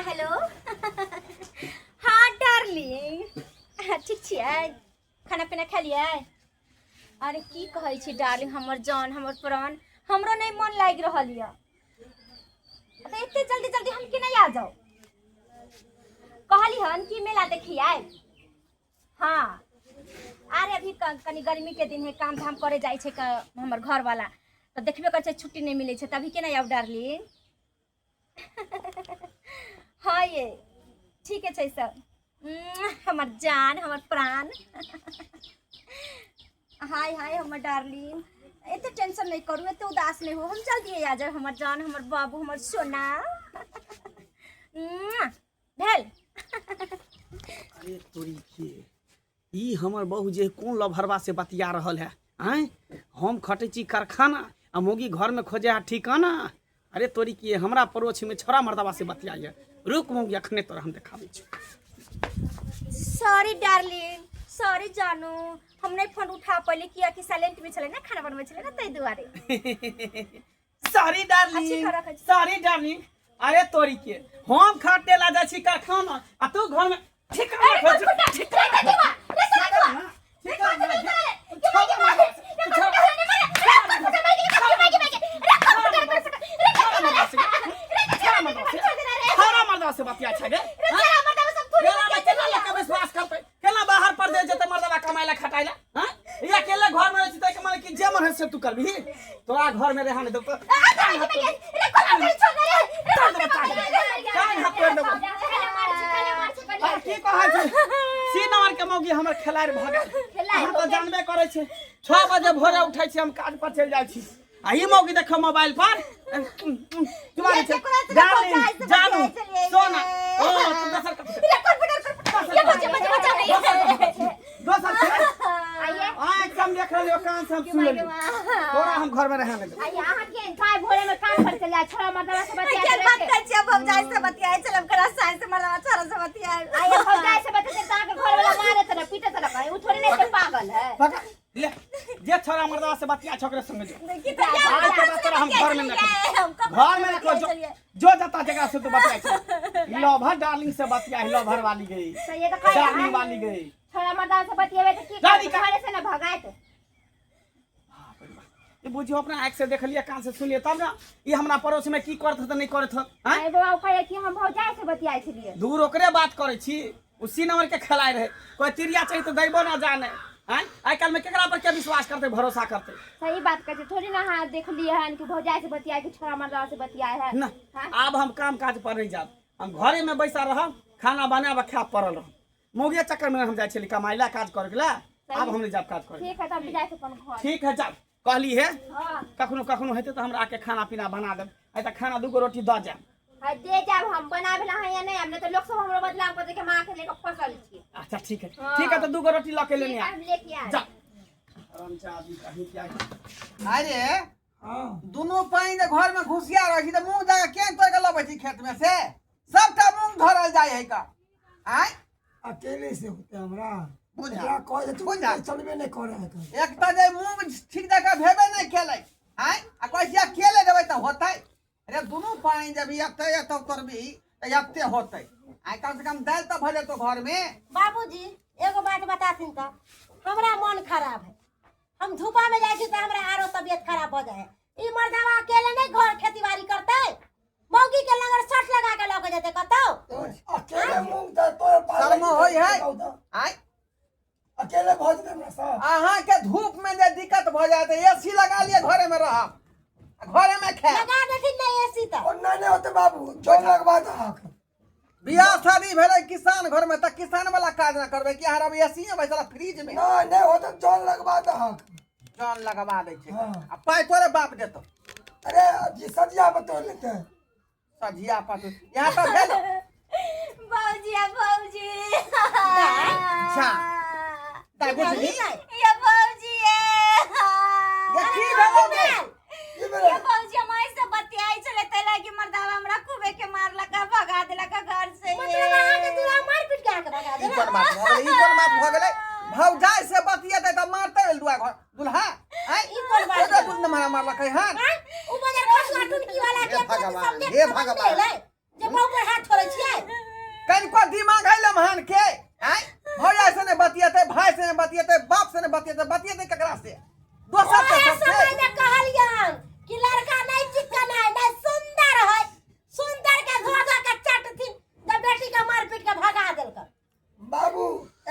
Hello. हाँ darling, ठीक छियै? खाना पीना खेलियै? अरे की कहै छी डार्लिंग, हमर जान हमर प्राण, हमरो नहि मन लागि रहल यऽ। तऽ एते जल्दी जल्दी हम केना आ जाउ? कहली हन कि मेला देखी आयब। हाँ, अरे अभी कनी गर्मी के दिन है, काम धाम करे जाइ छै हमर घरवाला, तऽ देखबे करै छै छुट्टी नहि मिलै छै, तभी केना आयब डार्लिंग? हाँ ये ठीक है छै सब। हमर जान हमर प्राण, हाय हाय हमर डार्लिंग, एते टेंशन नहीं करू, एते उदास नहीं हो, हम जल्दी आ जाब हमर जान हमर बाबू हमर सोना। भेल। अरे तोरी के, ई हमर बहू जे कोन लभरवा से बतिया रहल है? आँय, हम खटै छी कारखाना आ मौगी घरमे खोजे है ठिकाना। अरे तोरी की, हमरा पड़ोस में छोरा मर्दवा से बतियाइए। रुक मौगी, अखने तोरा हम देखाबै छी। सॉरी डार्लिंग, सॉरी जानू, हम नहीं फोन उठा पहिले किया कि साइलेंट में छलै ना, खाना बनबै छलै ना, ताहि दुआरे। सॉरी डार्लिंग, अच्छी खराब है। Sorry darling. अरे तोरी के, हम खटे ला जाइ छी कारखाना आ तू घर में ठिकाना खोज। ठिकाना, ठिकाना, छोरा मर्दवा से बतिया छै गे? केना ने केना लोक के विश्वास करतै? केना बाहर परदेश जेतै मर्दवा कमाइ ला खटाइ ला? हाँ, ई अकेले घर में रहै छै, ताहिके माने कि जे मन है से तू करबिही? तोरा घर में रहा नहीं देबौ। टांग हाथ तोड़ि देबौ। अरे की कहै छै सी नंबर के मौगी हमर खेलाड़ भऽ गेल। अहाँ तऽ जानबे करै छी, 6 बजे भोरे उठै छी हम, काज पर चलि जाइ छी आ ई मौगी देखो मोबाइल पर तुम्हारे छै डार्लिंग, जानू, सोना। ओ तू दोसर दोसर आँखि से हम देख रहलियो, कान से हम सुन लेलियो, तोरा हम घर में रहे नहीं देबौ। के बात करै छियै? हम जाइ से बतियाइ छल, हम करा साइ से मरवा छोरा से बतियाइ। पागल है। पकड़ ले, जे छोरा मर्दवा से बतिया छोकरे संग जो। देखी तऽ आज के बाद तोरा हम घर में रखब, घर में रखो। जो जो जता जगह से तू बतिया छै, लवर डार्लिंग से बतिया, लवर वाली गई, सही तो कहे। डार्लिंग वाली गई। छोरा मर्दान से बतियेबै तऽ की दादी करतै? घरे से ना भगायत। ये बुझियो, अपना आँख से देखलिए, कान से सुनलिए, तब ना ई हमरा पड़ोस में की करत हत, नहीं करत हत, आँय? अरे बाबा, ओ कहे कि हम भौजाई से बतियाइ छलियै। दूर ओकरे बात करै छी, उसी नंबर के खेलाय रहे। कोई तिरिया चाहिए तो दैबो ना जाने। आँय, आइ काल्हि में केकरा पर के विश्वास करते, भरोसा करते? सही बात कहै छै। थोड़ी ना अहाँ देखलियै हन कि भौजाई से बतियाइ कि छोरा मर्दान से बतियाइ है? ना। हाँ? आब हम काम काज पर नहीं जाब, हम घरे में बैसा रहब, खाना बनाब आ खायब, पड़ल रहब। मौगिया चक्कर में हम जाइ छली कमाइ ला, काज करे ला। आब हम नहीं जाब काज करे। ठीक है, तब जाइ छै अपन घर। ठीक है, जाब कहली है। हाँ। कखनो कखनो हेतै तऽ हमरा आके खाना पीना बना देब, आइ तऽ खाना दूगो रोटी दऽ जायब। है दे जाब, हम बनाबे ला यहाँ नहीं आब, नहीं तो लोग सब हमरो बदनाम कर दे कि हम आके लेके फसल छी। अच्छा ठीक है। हाँ। ठीक है, तऽ दूगो रोटी लऽ के लेने ठीक आ। है, हम लेके आएब। जा हरामजादी कहीं क्या। अरे दुनू पानि जे घर में घुसिया रहै छी तऽ मूँग जाके केन तोड़ि के लबै छी खेत में से? सबटा मूँग धरल जाइ है का आँय? अकेले से होते हमरा? बुझा। एकरा कहै छै, बुझा। चलबे नहि करे है कहीं। एक तऽ जे मूँग ठीक जकाँ भेबे नहि केलै आँय, आ कहै छी अकेले देबै तऽ होतै? अरे दुनू पानि जब एते एतौ तोड़बी तऽ एते होतै आइ, कम से कम दालि तऽ भऽ जेतौ घर में। बाबूजी, एगो बात बताथिन तऽ हमरा मन खराब है। हम धूपा में जाइ छी तऽ हमरा आरो तबियत खराब भऽ जाइ है। ई मर्दावा अकेले नहीं घर खेती बाड़ी करतै? मौगी के लंगर सट लगा के लऽ के जेतै कतौ? अकेले मूंग तऽ तोड़ पार शर्म होइ है आँय? अकेले भऽ जेतै हमरा सब? अहाँके धूप में जे दिक्कत भऽ जायत, एसी लगा लिअ, घरे में रहब, घरे में खायब। लगा देथिन ने एसी तऽ। ओना नहि होतै बाबू, जौन लगवा दहक। बियाह शादी भेलै किसान घर में तऽ किसान वाला काज ना करबै कि अहाँ रहबै एसी में बैसल फ्रिज में? नहि, नहि होतै, जौन लगवा दहक। जौन लगवा दै छै। हाँ। आ पाइ तोरे बाप देतौ? अरे जी, सजिया पर तोड़ लेते। सझिया पर यहाँ तऽ भेल। भौजी आ भौजी। अच्छा दाइ बुझली। या भौजी ये। गे, की भेलौ गे? की भेलै? ये भौजी, हम ऐसे बतियाई छले तै लागी मर्दावा हमरा खूबे के मारलक आ भगा देलक घर से। मतलब अहाँके दूरा मारि पीट के अहाँके भगा ई देलक? कोन बात भऽ गेलै? ई कोन बात भऽ गेलै? भौजाइ से बतियेतै तऽ मारतै दुआ घर दुल्हा आँय? ई कोन बात एगो भेलै? दुल्हा मारा मारलकै हन? आँय? उ बजर खसुआ टुनकी वाला के हे एको रत्ती भगवान, subject हे समझ नहि भगवान। एलै जे बहु पर हाथ छोड़ै छियै? दिमाग है लम्हान के आय भैया से ने बतियेतै भाई से ने बतियेतै बाप से ने बतियेतै बतियेतै ककरा से दोसर के ओहे सबसे समय में कहलियन कि लड़का नहीं चिकन है नहीं सुंदर है सुंदर के धो धो के चटथिन तऽ बेटी के मार पीट के भगा देलकन बाबू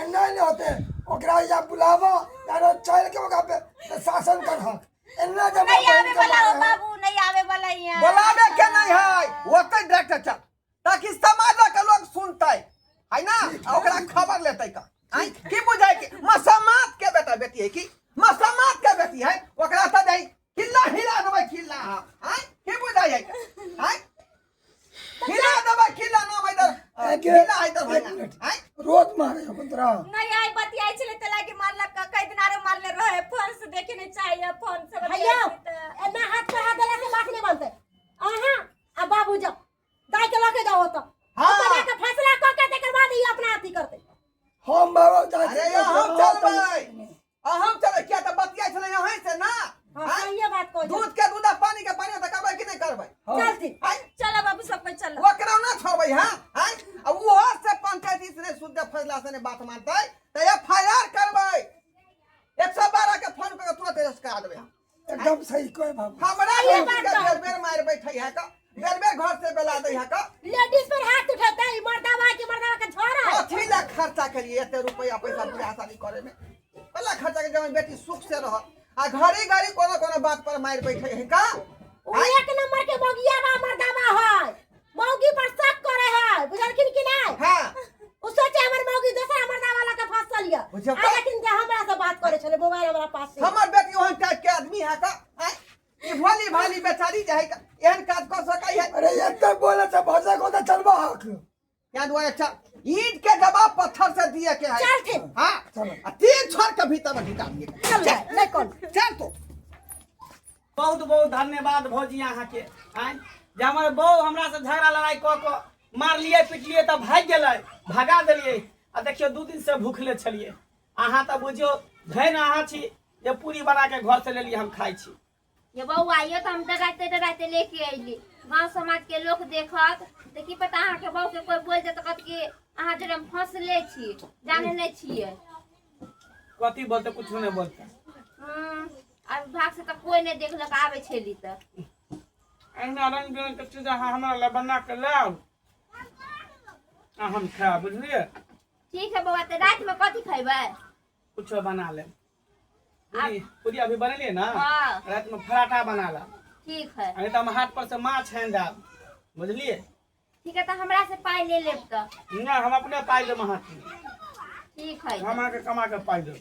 एना नहीं होते ओकरा या बुलावा या चल के ओकरा पे शासन करहक एना जब नहीं आवे वाला हो बाबू नहीं आवे वाला यहाँ बोलाबे के नहीं है ओतै डायरेक्ट चल ताकि समाज के लोग सुनतै है ना आ ओकरा खबर लेतै का आय की बुझाय के मसमात के बेटा बेटी है की मसमात के बेटी है ओकरा त दई किल्ला हिला देबै किल्ला आय की बुझाय है आय हिला देबै किल्ला नाम इधर हिला इधर एक मिनट। आय रोज मारे हो तोरा नहीं आई बतियाई छले त लागी मारलक कई दिन आरो मारले रहे फोन से देखे नहीं चाहिए फोन से भैया बतियाई छले त। एना हाथ पर हाथ देला से बात नहीं बनते अहाँ आ बाबू जाओ दाई के लके जाओ तो हाँ। ओतऽ जाके फैसला कऽ के तकर बाद ई अपना अथी करतै हम बाबा जाइ अरे हम चलबै हम चलबै किया तऽ बतियाइ छलै अहीं से ना हाँ आँय? सहिए बात कहै दूध के दूध आ पानी के पानी तऽ करबै कि नहि करबै चलथिन आँय? चलो बाबू सब कोई चलो ओकरा ना छोड़बै हाँ आँय? आ ओहो से पंचायती से नहि शुद्ध फैसला से नहि बात मानतै तऽ एफ I R करबै 112 के फोन कऽ के तुरंत अरेस्ट करा देबै हम एकदम सही कहे बाबू हमरा सही बेटी बात के कहै। बेर बेर मारि बैठै है कऽ बेर बेर घर से बेला दै है कऽ लेडीज पर हाथ उठेतै ई मर्दावा के मर्दावा के झोरा है कथी ला खर्चा के लिए एते रुपया पैसा बियाह शादी करे में पहला खर्चा के जब बेटी सुख से रह आ घड़ी घड़ी कोनो कोनो बात पर मारि बैठे है का उ एक नंबर के मौगिया बा मर्दावा है मौगी पर शक करे है बुझलखिन कि नहीं हां उ सोचे हमर मौगी दोसरा मर्दावा लके फंसल ये बुझल आ लेकिन जे हमरा से बात करे छले मोबाइल हमरा पास से हमर बेटी ओहन टाइप के आदमी है का आँय? ई भोली भाली बेचारी जे है का एहन काज कर सकै है अरे एते बोले से भजा को तो चलबा हक क्या दुआरे चल ईंट के जवाब पत्थर से दिए के है चलथिन। हाँ चलो। आ तीन छोड़ के भीतर में ढुका दिए के। चल नहीं कौन चल तो बहुत बहुत धन्यवाद भौजी अहाँके आँय जे हमर बहू हमरा से झगड़ा लड़ाई कऽ कऽ मारलियै पिटलियै तऽ भागि गेलै भगा देलियै आ देखियौ 2 दिन से भूखले छलियै अहाँ तऽ बुझियौ धन अहाँ छी जे पूरी बना के घर से लेलियै हम खाइ छी ये बौआ यो तऽ हम डराते डराते लेके अयली गाँव समाज के लोक देखत तऽ की पता अहाँके बहू के कोई बोल देत कहत कि अहाँ जरे हम फंसले छी जाने नहि छियै कथी बोलते कुछो नहि बोलते अब भाग से तऽ कोई नहि देखलक आबै छली तऽ अहिना रंग बिरंग के चीज अहाँ हमरा लए बना के लाउ आ हम खायब बुझलियै ठीक है बौआ तऽ रातिमे कथी खैबै कुछो बना लेब पूरी पूरी अभी बनेलियै ना हाँ। रात में पराठा बना ला ठीक है नहीं तो हम हाथ पर से माछ आनि देब बुझलियै ठीक है तऽ हमरा से पाइ ले लेब तऽ ना हम अपने पाइ देब अहाँके ठीक है हम अहाँके कमा के पाइ देब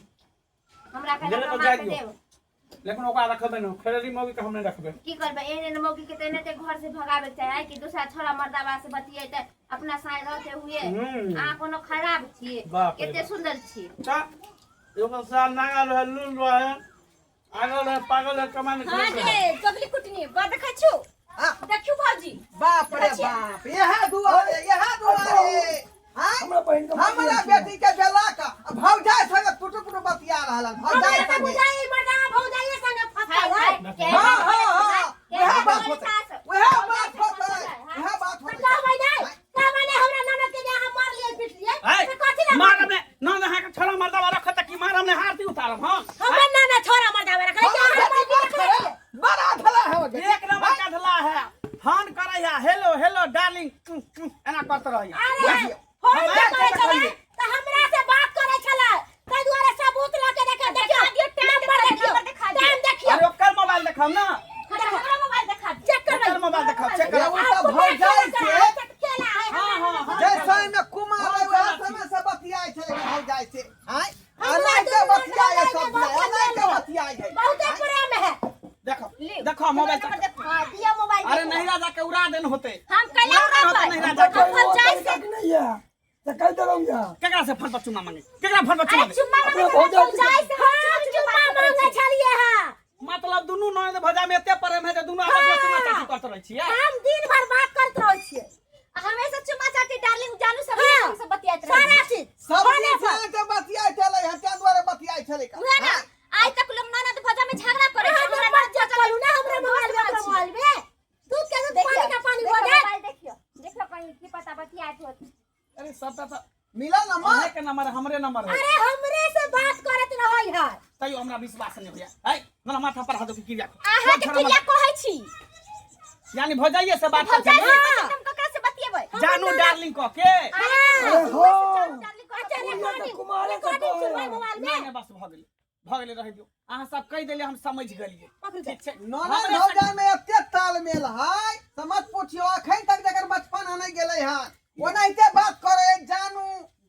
हमरा देले कहलक तऽ कमा जाय के दियौ। देब लेकिन ओकरा रखबै ने खेलरी मौगी के हम नहि रखबै की करबै एहन एहन मौगी के तऽ एनाहिते घर से भगाबे के चाही कि दोसरा छोरा मर्दाबा से बतियेतै अपना साय रहते हुए अहाँ कोनो खराब छी बाप रे कते बाप। सुंदर छी तऽ एगो साल नांगा रहै लूल रहै आगल रहै पागल रहै कमाने हाँ गे चगली कुटनी बड़ देखै छु हाँ। देखियो भौजी बाप रे बाप यह दुआरे यह दुआरे हाँ? हमरा बहिन के हमरा बेटी के बेला का भौजाई संगे टुटु पुटु बतिया रहल हन, भौजाई हमरा तऽ संगे बुझाइ मर्दावा भौजाइए संगे हाय, फंसल हाय, है के हाँ बात हाँ हाँ के वह बात बात बोले होतै सास? वह बात होतै वह बात तऽ होतै कहबै नहि कहबै नहि हमरा ननद के जे अहाँ मारलियै पिटलियै तऽ कथी लए मारब ने नन अहाँके छोड़ा मर्दावा रखत तऽ की मारब ने हारती उतारब हँ हमर नाना छोरा मर्दावा रखलै कि हमर अहाँ बेटी मौगी बात रखले करे बड़ा धला है बेटी एक नंबर का धला है फोन करे है हेलो हेलो डार्लिंग एना करत रही अरे फोन हम जे आयल करै तऽ छलै देखलियै। तऽ हमरा से बात करै छलै ताहि दुआरे सबूत लऽ के देखियौ देखियौ नंबर देखियौ नंबर देखा दियौ। टाइम देखियौ अरे ओकर मोबाइल देखब ना हमरा मोबाइल देखा दियौ चेक करबै ओकर मोबाइल देखब चेक ये करब उल्टा भौजाई से केला है हाँ हाँ हाँ जै समय में कुमार रहे वएह समय से बतियाइ छलै भौजाई से आँय हमरा एनाहिते दुनू बतियाइ है सब बहुत एनाहिते बतियाइ है बहुते प्रेम है देखो देखो मोबाइल नंबर चेक देखो हां दिया मोबाइल अरे नहिरा जाके उड़ा देन होते हम कैला उड़ा देन होते उड़ाबै नहिरा जाके हम भौजाई से नहीं है तो कह दे रहूंगा केकरा से फोन पर चुम्मा मांगे केकरा फोन पर चुम्मा अरे दे चुम्मा मांगे अपना भौजाई से- भौजाई से हम चुम्मा मांगे छलियै है मतलब दुनू ननद भौजा में एते प्रेम है जे दुनू आपस में चुम्मा चाटी करत रहै छियै हम दिन भर बात करैत रहै छियै हमेशा चुम्मा चाटी डार्लिंग जानू सब हाँ। हम सब बतियाइत रहै सारा चीज सब फोने दिन पर से बतियाइ छलै हँ ताहि दुआरे बतियाइ छलै का उहे ना आइ तक लोग ननद भौजा में झगड़ा करे अहाँ हमरा नंबर चेक करू ना हमरा मोबाइल में हमरा मोबाइल में दूध के दूध पानी का पानी हो जाए मोबाइल देखियो देखियो कहीं की पता बतियाइत होत अरे सबटा तऽ मिलल नंबर अहाँके नंबर हमरे नंबर है अरे हमरे से बात करत रहै है तैयो हमरा विश्वास नहीं होइया है हमरा माथा पर हाथ दो क्रिया अहाँ के क्रिया कहै छी यानी भौजाइये से बात भौजाई कर से बतियेबै, हम ककरा से बतियेबै जानू डार्लिंग कह के अरे हो अच्छा पूजा तऽ रिकॉर्डिंग कुमारे के रिकॉर्डिंग सुनबै कहै मोबाइल नहीं में नहीं बस भऽ गेलै भऽ गेलै रहै दियौ अहाँ सब कहि देलियै हम समझ गेलियै पकड़ू ठीक छै ननद हमरे से- भौजाई में एते तालमेल है समझ पूछियो अखन तक जकर बचपन आने गेलै हन ओनाहिते बात करे जानू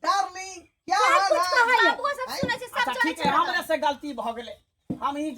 डार्लिंग क्या सब हाल कुछ है कहै है। बाबुओ सब सुनै छै सब अच्छा जानै ठीक है छै हमरे से गलती भऽ गेलै हम ही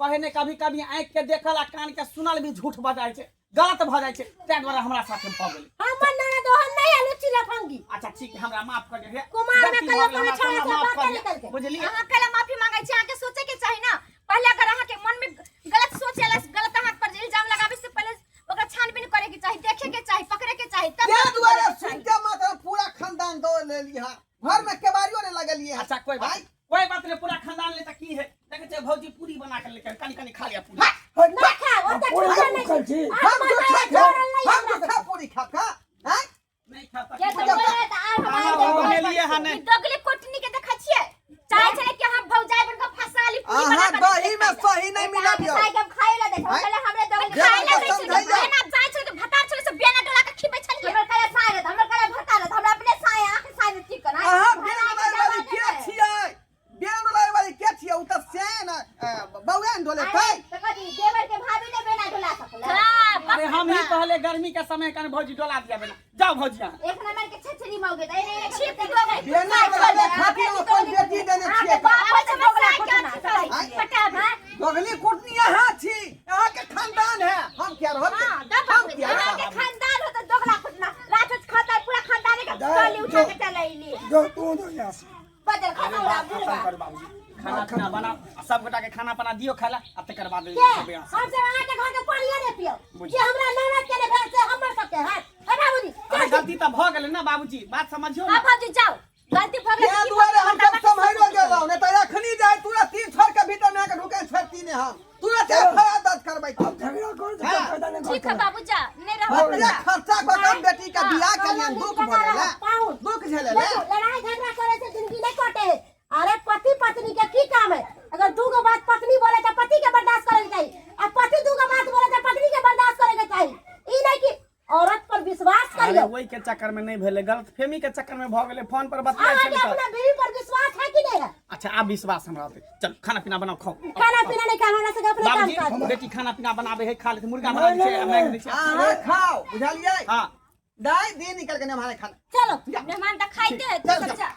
कहे ने कभी कभी आँखि के देखल आ कान के सुनल भी झूठ भऽ जाइ छै गलत भऽ जाइ छै ताहि दुआरे हमरा साथे भऽ गेलै हमर ननद ओहन नहीं है लुच्ची लफंगी अच्छा ठीक है हमरा माफ कर दिअ कुमार में गलती कहियो भऽ गेलै, कोनो हमरा छोड़ा से माफ बात कर नहीं दिअ। कलकै। बुझलियै अहाँ कैला माफी मांगै छी अहाँके सोचे के चाही ना पहले अगर अहाँके मन में गलत सोच आयल गलत अहाँ पर इल्जाम लगाबै से पहले ओकरा छानबीन करे के चाही देखे के चाही पकड़े के चाही तब ते गलती दुआरे करे के चाही। सुनते मात्र पूरा खानदान दौड़ लेली हन घर में केबाड़ियो नहीं लगलिए हन अच्छा कोई बात आँय? कोई बात नहीं पूरा खानदान ले त की है देखे छै भौजी पूरी बना के लेके कनी कनी खा लिया पूरी ना खाओ ओते पूरी छुछल भूखल नहीं छी। हम हम झूठा छोड़ल नहीं हम हमरा झूठा पूरी खा का आँय? नहीं खाता ये तो बोले त आर खाना हमारे बनेलिए हन ई दगले कोटनी के देखै छियै चाहे छलै कि हम भौजाई बन के फंसा ली पूरी अहाँ बना के दही में सही नहीं मिलबियो साई के हम खाए ला दे आँय? पहले हमरे दगले खाए ला देवर दै के छलै समझाइयो। बेना जाइ छलै तऽ भतार छलै से बेना डोला के खिबै छलियै हमर कला साई रहत हमर कला भता रहत हमरा अपने साई आंख साई में ठीक कर अहाँ बेन डोलाय वाली के छियै बेन डोलाय वाली के छियै उ तऽ सेन बौआ ने डोले तै त कथी देवर के भाभी ने बेना डोला सकल हां अरे हम ही कहले गर्मी के समय कन भौजी डोला दिया बेना जाओ भौजी अहाँ एक नंबर के छछरी मौगे त एने छिप दो बेना डोलाबे खातिर अपन बेटी देने छियै पटाबे दोगली कुटनी अहाँ छी अहाँ के खानदान है हम क्या रहब हम क्या अहाँ के रहब खानदान हो त दोगला फुटना रात खाता पूरा खानदान के दाय, टोली उठा के चलैली जो तू दो यहाँ से बदल खाता बात बुढ़वा खत्म करू बाबूजी खाना पीना बनाओ आ सब गोटा के खाना पीना दियो खाला आ तकर बाद के सब यहाँ से। हम सब अहाँ के घर के पानियो नहीं पियो बुझ। जे हमरा ननद के नहीं भेल से हमर सबके है हे बाबूजी अरे गलती तऽ भऽ गेलै ने बाबूजी बात समझियौ हां ने भौजी जाओ गलती भऽ गेल ते दुआरे हम सब सम्हरो गेलहुँ नहीं तऽ अखनी जाय तुरंत तीन छोड़ के भीतर में आके ढुके छोड़ती ने हम तुरंत एफआईआर दर्ज करबै अब झगड़ा कर तो हाँ। फायदा नहीं ठीक है करता बाबू जा नहीं रहब ओते जा खर्चा कऽ के हम बेटी के बियाह केलियन दुख भऽ गेलै पाहुन दुख झेले ले देखो लड़ाई झगड़ा करे से जिंदगी नहीं कटे है अरे पति पत्नी के की काम है अगर दू गो बात पत्नी बोले तो पति के बर्दाश्त करे के चाहिए आ पति दू गो बात बोले तो पत्नी के बर्दाश्त करे के चाहिए ई नहीं कि औरत पर विश्वास अरे करियो ओहि के चक्कर में नहीं भेलै गलतफहमी के चक्कर में भऽ गेलै फोन पर बतियाइ अहाँ के छलै तऽ अपना बीवी पर विश्वास है कि नहीं है अच्छा आब विश्वास हमरा होतै चल खाना पीना बनाओ खाओ खाना पीना नहीं खाना हमरा सबके अपने काम बाबूजी काज बेटी खाना पीना बनाबे है खा लेते मुर्गा बना दै छै आ मांगि दै छै अहाँ खाओ बुझलियै हाँ दाइ दे निकल के ने हमारे खाना चलो मेहमान तऽ खाइते है चल, तू सब जा